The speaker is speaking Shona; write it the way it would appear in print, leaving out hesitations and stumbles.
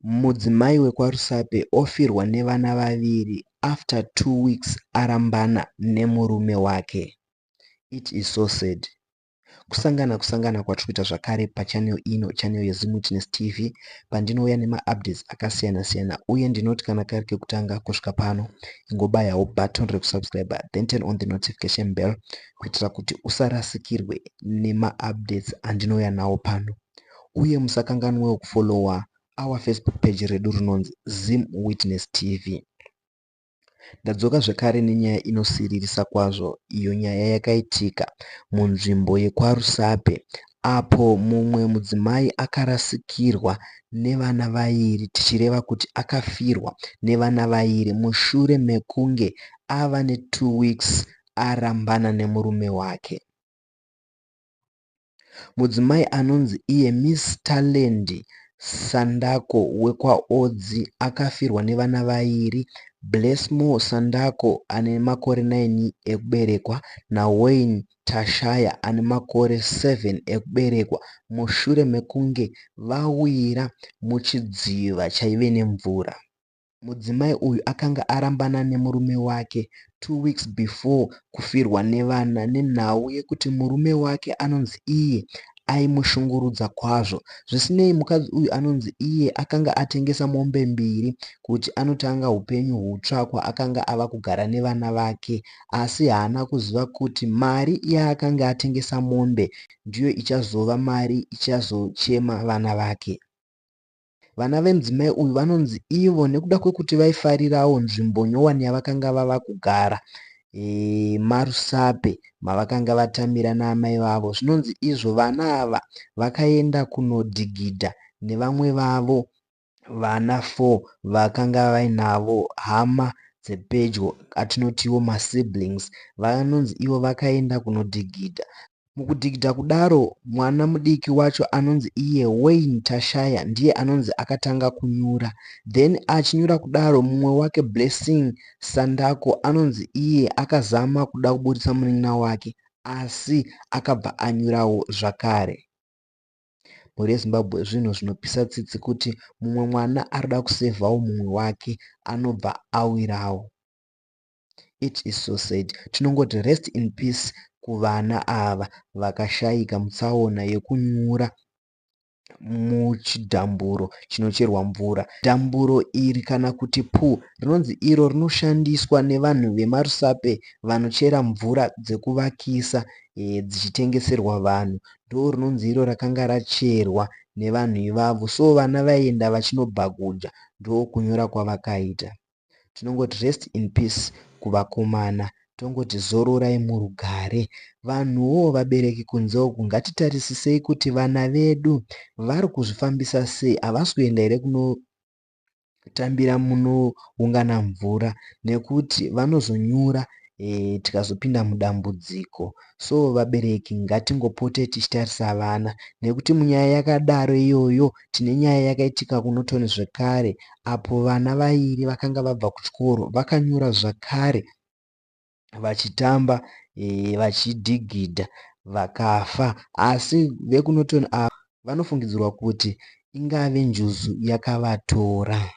Mudzimai wekwaRusape ofirwa nevana vaviri after 2 weeks arambana nemurume wake. It is so sad. Kusangana kusangana kwatiri kuita zvakare pachannel ino, channel yeZimwitness TV, pandinouya nemaupdates akasiyana siyana. Uye ndinoti kana kari kekutanga kusvika pano, ingobayawo button rekusubscribe, then turn on the notification bell kuitira kuti usarasikirwe nemaupdates andinouya nawo pano. Uye musakanganwewo kufollowa our Facebook page redu rinonzi Zim Witness TV. Ndadzoka zvekare nenyaya inosiririsa kwazvo, iyo nyaya yakaitika munzvimbo yekwaRusape apo mumwe mudzimai akarasikirwa nevana vairi, tichireva kuti akafirwa nevana vairi mushure mekunge ava ne2 weeks arambana nemurume wake. Mudzimai anonzi iye Miss Talend Sandako wekwaOdzi akafirwa nevana vairi, Blessmore Sandako ane makore 9 ekuberekwa naWayne Tashaya ane makore 7 ekuberekwa, mushure mekunge vawira muchidziva chaive nemvura. Mudzimai uyu akanga arambana nemurume wake 2 weeks before kufirwa nevana, nenhau yekuti murume wake anonzi iye aimushungurudza kwazvo. Zvisinei, mukadzi uyu anonzi iye akanga atengesa mombe mbiri kuti anotanga upenyu hutsva kwaakanga ava kugara nevana vake, asi haana kuziva kuti mari yaakanga atengesa mombe ndiyo ichazova mari ichazochema vana vake. Vana vemudzimai uyu vanonzi ivo nekuda kwekuti vaifarirawo nzvimbo nyowani yavakanga vava kugara, maRusape mavakanga vatamira naamai vavo, zvinonzi izvo vana ava vakaenda kunodhigidha nevamwe vavo vana 4 vakanga vainavo, hama dzepedyo atinotiwo masiblings. Vanonzi ivo vakaenda kunodhigidha. Mukudhigidha kudaro, mwana mudiki wacho anonzi iye Wayne Tashaya ndiye anonzi akatanga kunyura. Then achinyura kudaro, mumwe wake Blessing Sandako anonzi iye akazama kuda kuburitsa munin'ina wake, asi akabva anyurawo zvakare. Mhuri yeZimbabwe, zvinhu zvinopisa tsitsi kuti mumwe mwana arikuda kusevhawo mumwe wake anobva awirawo. It is so sad. Tinongoti rest in peace kuvana ava vakashayika mutsaona yekunyura muchidhamburo chinocherwa mvura. Dhamburo iri kana kuti pool rinonzi iro rinoshandiswa nevanhu vemaRusape vanochera mvura dzekuvakisa dzichitengeserwa vanhu. Ndo rinonzi iro rakanga racherwa nevanhu ivavo. So vana vaienda vachinobhaguja, ndokunyura kwavakaita. Tinongoti rest in peace kuvakomana, tongoti zororai murugare. Vanhuwo vabereki kunze uku, ngatitarisisei kuti vana vedu vari kuzvifambisa sei, havasi kuenda here kunotambira munoungana mvura, nekuti vanozonyura tikazopinda mudambudziko. So vabereki, ngatingopote tichitarisa vana, nekuti munyaya yakadaro iyoyo tine nyaya yakaitika kuNorton zvekare apo vana vairi vakanga vabva kuchikoro vakanyura zvakare vachitamba vachidhigidha vakafa. Asi vekuNorton ava vanofungidzirwa kuti ingave njuzu yakavatora.